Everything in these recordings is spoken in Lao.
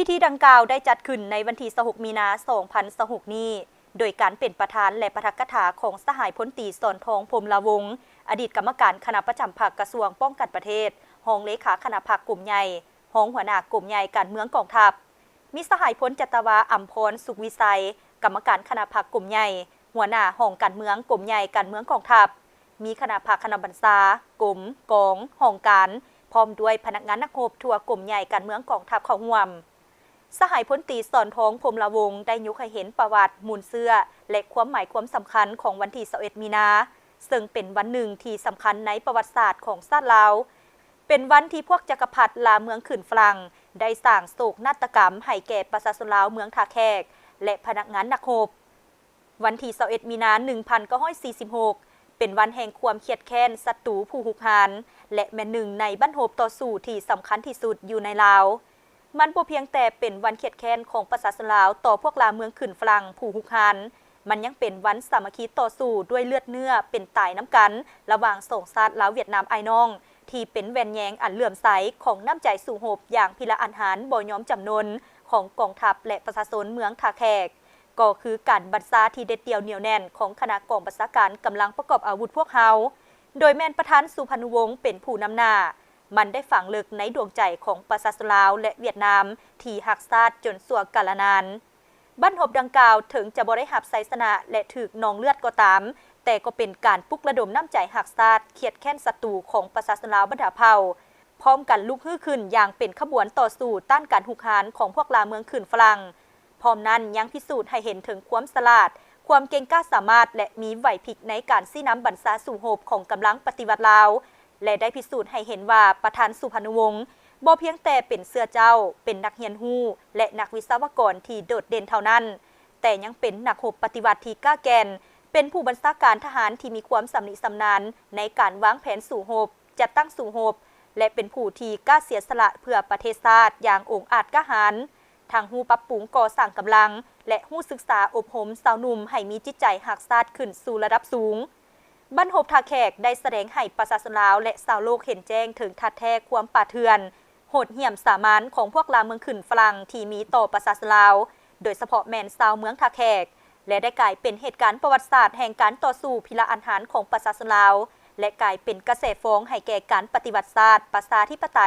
ພິທີດັ່ງກ່າວໄດ້ຈັດຂຶ້ນໃນວັນທີຊາວຫົກ ມີນາ ສອງພັນຊາວຫົກນີ້ ໂດຍການເປັນປະທານ ແລະ ປາຖະກະຖາຂອງສະຫາຍພົນຕີ ສອນທອງ ພົມລາວົງ ອະດີດກຳມະການຄະນະປະຈຳພັກກະຊວງປ້ອງກັນປະເທດ, ຮອງເລຂາຄະນະພັກກົມໃຫຍ່, ຮອງຫົວໜ້າກົມໃຫຍ່ການເມືອງກອງທັບ, ມີສະຫາຍພົນຈັດຕະວາ ອຳພອນ ສຸກວິໄຊ ກຳມະການຄະນະພັກກົມໃຫຍ່, ຫົວໜ້າຫ້ອງການເມືອງກົມໃຫຍ່ການເມືອງກອງທັບ, ມີຄະນະພັກຄະນະບັນຊາ, ກົມ, ກອງ, ຫ້ອງການ ພ້ອມດ້ວຍພະນັກງານນັກຮົບທົ່ວກົມໃຫຍ່ການເມືອງກອງທັບເຂົ້າຮ່ວມ. ສະຫາຍພົນຕີ ສອນທອງ ພົມລາວົງ ໄດ້ຍົກໃຫ້ເຫັນປະຫວັດ, ມູນເຊື້ອ ແລະ ຄວາມໝາຍຄວາມສຳຄັນຂອງວັນທີຊາວເອັດ ມີນາ, ເຊິ່ງເປັນວັນໜຶ່ງທີ່ສຳຄັນໃນປະຫວັດສາດຂອງຊາດລາວ, ເປັນວັນທີ່ພວກຈັກກະພັດລ່າເມືອງຂຶ້ນຝຣັ່ງ ໄດ້ສ້າງໂສກນາດຕະກຳໃຫ້ແກ່ປະຊາຊົນລາວເມືອງທ່າແຂກ ແລະ ພະນັກງານນັກຮົບ. ວັນທີຊາວເອັດ ມີນາ ໜຶ່ງພັນເກົ້າຮ້ອຍສີ່ສິບຫົກ ເປັນວັນແຫ່ງຄວາມຄຽດແຄ້ນສັດຕູຜູ້ຮຸກຮານ ແລະ ແມ່ນໜຶ່ງໃນບັ້ນຮົບຕໍ່ສູ້ທີ່ສຳຄັນທີ່ສຸດຢູ່ໃນລາວ. ມັນບໍ່ພຽງແຕ່ເປັນວັນຄຽດແຄ້ນຂອງປະຊາຊົນລາວຕໍ່ພວກລ່າເມືອງຂຶ້ນຝຣັ່ງຜູ້ຮຸກຮານ, ມັນຍັງເປັນວັນສາມັກຄີຕໍ່ສູ້ດ້ວຍເລືອດເນື້ອເປັນຕາຍນຳກັນ ລະຫວ່າງສອງຊາດລາວຫວຽດນາມອ້າຍນ້ອງ ທີ່ເປັນແວ່ນແຍງອັນເຫຼື້ອມໃສຂອງນ້ຳໃຈສູ້ຮົບຢ່າງພິລະອັນຫານບໍ່ຍອມຈຳນົນຂອງກອງທັບ ແລະ ປະຊາຊົນເມືອງທ່າແຂກ. ກໍຄືການບັນຊາທີ່ເດັດດ່ຽວໜຽວແໜ້ນຂອງຄະນະກອງບັນຊາການກຳລັງປະກອບອາວຸດພວກເຮົາ, ໂດຍແມ່ນປະທານສຸພານຸວົງເປັນຜູ້ນຳໜ້າ. ມັນໄດ້ຝັງເລິກໃນດວງໃຈຂອງປະຊາຊົນລາວ ແລະ ຫວຽດນາມທີ່ຮັກຊາດຈົນຊົ່ວກາລະນານ. ບັ້ນຮົບດັ່ງກ່າວເຖິງຈະບໍ່ໄດ້ຮັບໄຊຊະນະ ແລະ ຖືກນອງເລືອດກໍຕາມ, ແຕ່ກໍເປັນການປຸກລະດົມນ້ຳໃຈຮັກຊາດ, ຄຽດແຄ້ນສັດຕູຂອງປະຊາຊົນລາວບັນດາເຜົ່າ ພ້ອມກັນລຸກຮືຂຶ້ນຢ່າງເປັນຂະບວນຕໍ່ສູ້ຕ້ານການຮຸກຮານຂອງພວກລ່າເມືອງຂຶ້ນຝຣັ່ງ. ພ້ອມນັ້ນຍັງພິສູດໃຫ້ເຫັນເຖິງຄວາມສະຫຼາດ, ຄວາມເກັ່ງກ້າສາມາດ ແລະ ມີໄຫວພິບໃນການຊີ້ນຳບັນຊາສູ້ຮົບຂອງກຳລັງປະຕິວັດລາວ ແລະ ໄດ້ພິສູດໃຫ້ເຫັນວ່າປະທານສຸພານຸວົງ ບໍ່ພຽງແຕ່ເປັນເສື້ອເຈົ້າ, ເປັນນັກຮຽນຮູ້ ແລະ ນັກວິສະວະກອນທີ່ໂດດເດັ່ນເທົ່ານັ້ນ, ແຕ່ຍັງເປັນນັກຮົບປະຕິວັດທີ່ກ້າແກ່ນ, ເປັນຜູ້ບັນຊາການທະຫານທີ່ມີຄວາມຊຳນິຊຳນານໃນການວາງແຜນສູ້ຮົບ, ຈັດຕັ້ງສູ້ຮົບ ແລະ ເປັນຜູ້ທີ່ກ້າເສຍສະຫຼະເພື່ອປະເທດຊາດຢ່າງອົງອາດກ້າຫານ, ທັງຮູ້ປັບປຸງກໍ່ສ້າງກຳລັງ ແລະ ຮູ້ສຶກສາອົບຮົມຊາວໜຸ່ມໃຫ້ມີຈິດໃຈຮັກຊາດຂຶ້ນສູ່ລະດັບສູງ. ບັ້ນຮົບທ່າແຂກໄດ້ສະແດງໃຫ້ປະຊາຊົນລາວ ແລະ ຊາວໂລກເຫັນແຈ້ງເຖິງທາດແທ້ຄວາມປ່າເຖື່ອນ, ໂຫດຫ້ຽມສາມານຂອງພວກລ່າເມືອງຂຶ້ນຝຣັ່ງທີ່ມີຕໍ່ປະຊາຊົນລາວ, ໂດຍສະເພາະແມ່ນຊາວເມືອງທ່າແຂກ, ແລະ ໄດ້ກາຍເປັນເຫດການປະຫວັດສາດແຫ່ງການຕໍ່ສູ້ພິລະອັນຫານຂອງປະຊາຊົນລາວ ແລະ ກາຍເປັນກະແສຟອງໃຫ້ແກ່ການປະຕິວັດຊາດປະຊາທິປະໄຕ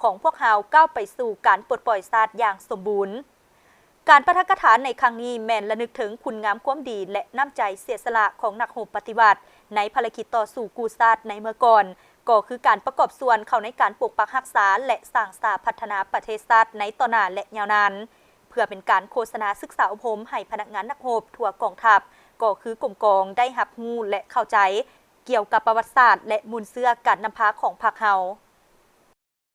ຂອງພວກເຮົາກ້າວໄປສູ່ການປົດປ່ອຍຊາດຢ່າງສົມບູນ. ການປາຖະກະຖາໃນຄັ້ງນີ້ແມ່ນລະນຶກເຖິງຄຸນງາມຄວາມດີ ແລະ ນ້ຳໃຈເສຍສະຫຼະຂອງນັກຮົບປະຕິວັດໃນພາລະກິດຕໍ່ສູ້ກູ້ຊາດໃນເມື່ອກ່ອນ, ກໍຄືການປະກອບສ່ວນເຂົ້າໃນການປົກປັກຮັກສາ ແລະ ສ້າງສາພັດທະນາປະເທດຊາດໃນຕໍ່ໜ້າ ແລະ ຍາວນານ, ເພື່ອເປັນການໂຄສະນາສຶກສາອົບຮົມໃຫ້ພະນັກງານນັກຮົບທົ່ວກອງທັບ, ກໍຄືກົມກອງໄດ້ຮັບຮູ້ ແລະ ເຂົ້າໃຈກ່ຽວກັບປະຫວັດສາດ ແລະ ມູນເຊື້ອການນຳພາຂອງພັກເຮົາ.